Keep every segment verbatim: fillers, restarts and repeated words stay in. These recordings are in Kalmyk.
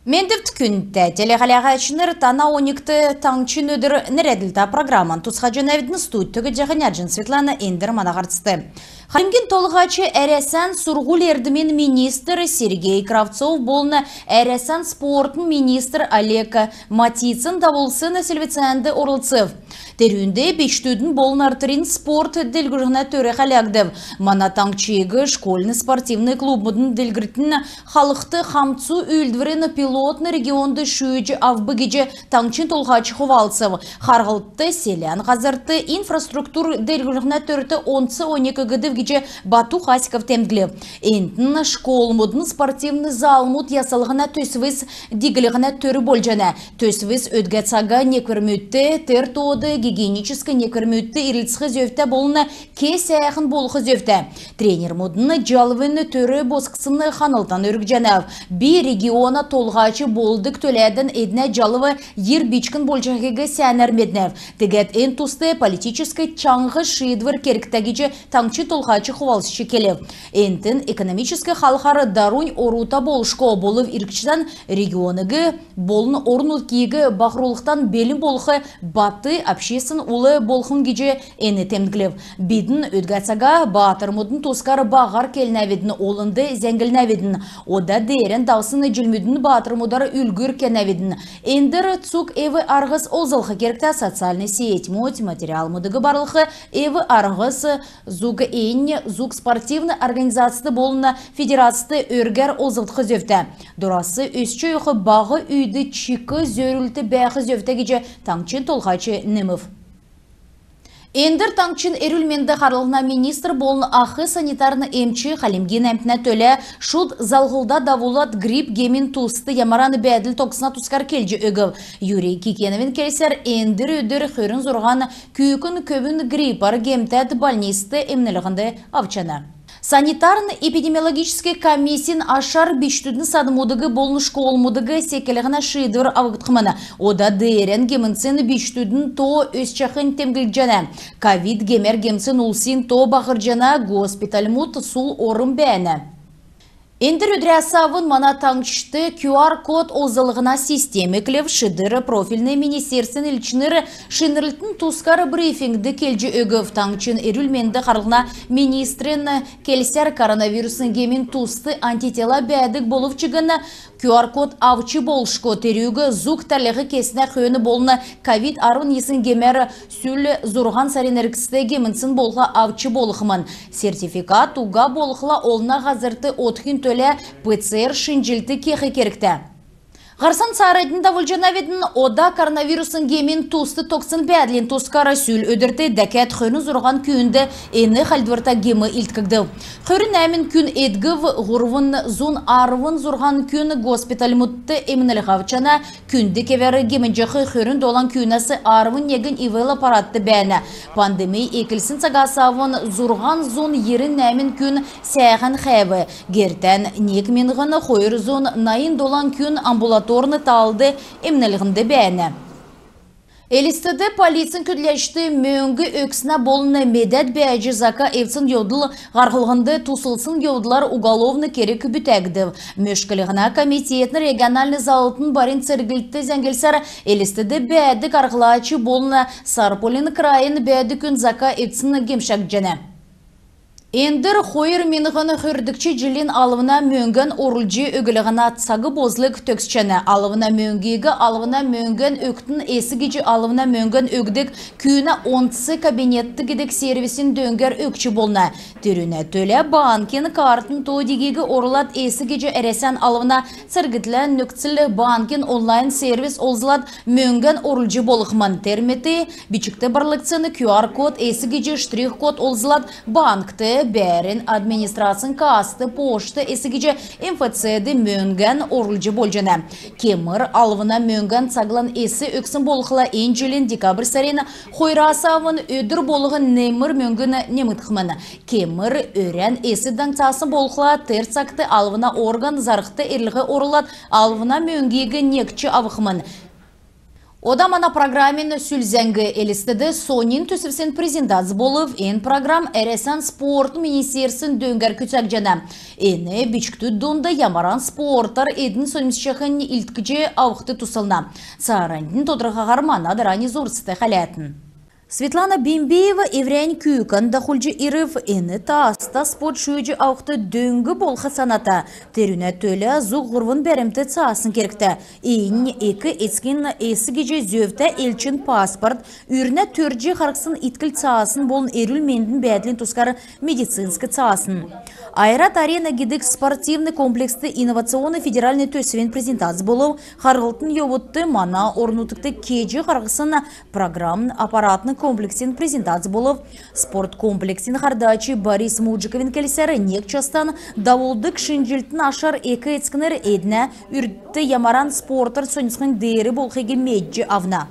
Мендвт, күндтә телехәләһәчнр! Тана оньгт «Таңһчин өдр» нерәдлтә программан тусхаҗанавидн. Студьд Җаханярҗин Светлана. Эндр мана һарцд. Хальмгин Толһач Әрәсән сурһуль-эрдмин министр Сергей Кравцов болн Әрәсән спортын министр Олег Матицын давулсн селвцәнд орлцв. Терүнд бичкдүдин болн артрин спорт делгрүллһнә төр хәләгдв. Мана таңһчиг школьн спортивн клубмудын делгрлтин, халхд хамцу үүлдврин пилотн регионд шүүҗ авв гиҗ таңһчин Толһач хувалцв. Харһлтд селәнә һазрт инфраструктур делгрүллһнә төрт онц оньг өггдв гиҗ Бату Хасиков темдглв. Энтн школмудын спортивн залмуд яслһна төсвс диглһнә төр болҗана. Төсвс өдгә цага некврмүдт, тер тоод гигиеническ некврмүдт ирлцх зөвтә болн ке сәәхн болх зөвтә. Тренермүдин җалвин төр босхсн ханлтан өргҗәнәв. Би региона толһач болдг төләдән эднә җалв йир бичкн болҗахиг сәәнәр меднәв. Тегәд эн туст политическ чаңһ шиидвр кергтә гиҗ таңһчин Толһач хувалцҗ келв. Энтн экономическ халхар дарунь орута болшго, болв иргчдән, региониг болн орн-нутгиг баһрулхдан белн болх бат обществин ул болхмн гиҗ эн темдглв. Бидн өдгә цага баатрмудын тускар баһар келнәвидн, олнд зәңглнәвидн. Ода деерән давсн җилмүдин баатрмудар үлгүр кенәвидн. Эндр цуг эв-арһс олзлх кергтә. Социальн сетьмүд, материалмудыг барлх эв-арһс зуг эннь, зуг спортивн организацд болн федерацд өргәр олзлх зөвтә. Дорас өсч йовх баһ үйд чик зөрлт бәәх зөвтә гиҗ таңһчин Толһач немв. Эндр таңһчин эрүл-менд харлһна министр болн ах санитарн эмч хальмгин әмтнә төлә шуд залһлда давулад грипп гемин туст ямаран бәәдл тогтсна тускар келҗ өгв. Юрий Кикеновин келсәр, эндр өдр хөрн зурһан күүкн көвүн гриппәр гемтәд больницд эмнлһнд авчана. Санитарн-эпидемиологическ комиссин ашар бичкдүдин садмудыг болн школмудыг секлһнә шиидвр авгдхмн. Ода деерән гемнсн бичкдүдин то өсчәхнь темдглҗәнә. Ковид гемәр гемнсн улсин то баһрҗана, госпитальмудт сул орм бәәнә. Эндр өдрәс авн мана таңһчд QR-код олзллһна систем эклв. Шидр профильн министерствин элчнр шинрлтин тускар брифингд келҗ өгв. Таңһчин эрүл-менд харлһна министрин келсәр, коронавирусн гемин туст антитела бәәдг болв чигн QR-код авч болшго. Терүг зуг тәрлһ кеснә хөөн болн ковид арвн йисн гемәр сүл зурһан сарин эргцд гемнсн болхла авч болхмн. Сертификат уга болхла олна һазрт одхин төлә ПЦР шинҗлт кех кергтә. Һарцан цааранднь давулҗанавидн. Ода коронавирусн гемин туст тогтсн бәәдлин тускар. Сүл өдрт дәкәд хөрн зурһан күүнд эн хальдврта гем илдкгдв. Хөрн нәәмн күн эдгв, һурвн зун арвн зурһан күн госпитальмудт эмнлһ авчана. Күнд кевәр гемнҗәх хөрн долан күүнәс арвн негнь ИВЛ аппаратд бәәнә. Пандемий эклсн цагас авн зурһан зун йирн нәәмн күн сәәһән хәәв. Гертән нег миңһн хойр зун найн долан күн амбулаторн таалд эмнлһнд бәәнә. Элстд полицин көдләчд мөңг өгснә болн медәд бәәҗ зака эвдсн йовдл һарһлһнд туслсн йовдлар уголовн керг бүтәгдв. Мөшклһнә комитетин региональн заллтын барин церглтд зәңглсәр, Элстд бәәдг арһлач болн Сарпулин крайин бәәдг күн зака эвдсн гемшәгдҗәнә. Эндр хойр миңһн хөрдгч җилин алвна мөңгән орулҗ өглһнә цаг болзг төгсчәнә. Алвна мөңгиг алвна мөңгән өгтн эс гиҗ алвна мөңгән өгдг күүнә онц кабинетд гидг сервисин дөңгәр өгч болна. Терүнә төлә банкин картын то-дигиг орулад эс гиҗ Әрәсән алвна церглтин нөкцл банкин онлайн-сервис олзлад мөңгән орулҗ болхмн. Тер мет бичгт барлгдсн QR-код эс гиҗ штрих-код олзлад банкд, бәәрн администрацин кассд, почтд эс гиҗ МФЦ-д мөңгән орулҗ болҗана. Кемр алвна мөңгән цаглань эс өгсн болхла, эн җилин декабрь сарин хойрас авн өдр болһн немр мөңгн немгдхмн. Кемр өрән эс даңцасн болхла, тер цагт алвна орган зарһд эрлһ орулад алвна мөңгиг некҗ авхмн. Ода мана программин сүл зәңг. Элстд соньн төсвсин презентац болв. Эн программ Әрәсән спортын министерствин дөңгәр күцәгдҗәнә. Эн бичкдүд дунд ямаран спортар эдн соньмсҗахинь илдкҗ авхд туслна. Цааранднь тодрхаһар мана дарани зурст хәләтн. Светлана Бембеева эврәннь күүкән дахулҗ ирв. Эн тааста спорт шүүҗ авхд дөң болх саната. Терүнә төлә зуг һурвн бәрмт цаасн кергтә. Эннь эк-эцкин эс гиҗ зөвтә элчин паспорт, үрнә төрҗ харһсн иткл цаасн болн эрүл-мендин бәәдлин тускар медицинск цаасн. «Ойрат Арена» гидг спортивн комплекст инновационн федеральн төсвин презентац болв. Харһлтын йовудт мана орн-нутгт кеҗ харһсн программн аппаратн комплексин презентац болв. Спорт комплексин һардач Борис Муджиковин келсәр, нег частан давулдг шинҗллтин ашар эк-эцкнр эднә үрт ямаран спортар соньмсхнь деер болхиг медҗ авна.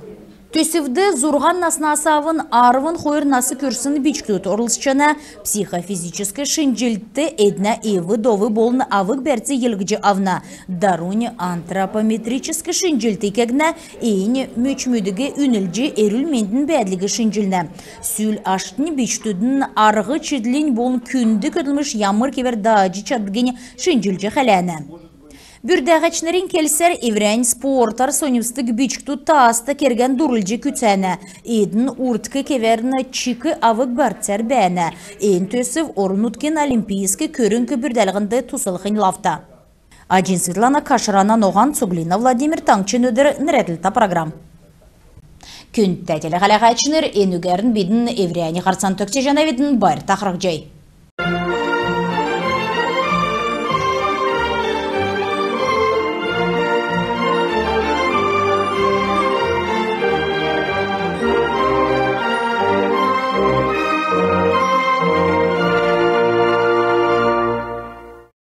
Төсвд зурһан наснас авн арвн хойр нас күрсн бичкдүд орлцҗана. Психофизическ шинҗллтд эднә эв-дов болн авг-бәрц йилһҗ авна. Дарунь антропометрическ шинҗллт кегднә. Эннь мөчмүдиг үнлҗ, эрүл-мендин бәәдлиг шинҗлнә. Сүл аштнь бичкдүдин арһ-чидлинь болн күнд көдлмш ямр кевәр дааҗ чаддгинь шинҗлҗ хәләнә. Бүрдәһәчнрин келсәр, эврәннь спортар соньмсдг бичкдүд тааста кергән дурлҗ күцәнә. Эдн урдк кевәрн чик авг-барцар бәәнә. Эн төсв орн-нутгин олимпийск көрңг бүрдәлһнд туслхнь лавта. Аҗин Светлана, Кашрана Ноһан, Цуглина Владимир. «Таңһчин өдр» нерәдлтә программ. Күндтә телехәләһәчнр, энүгәрн бидн эврәннь һарцан төгсәҗәнәвидн. Байрта харһцхай.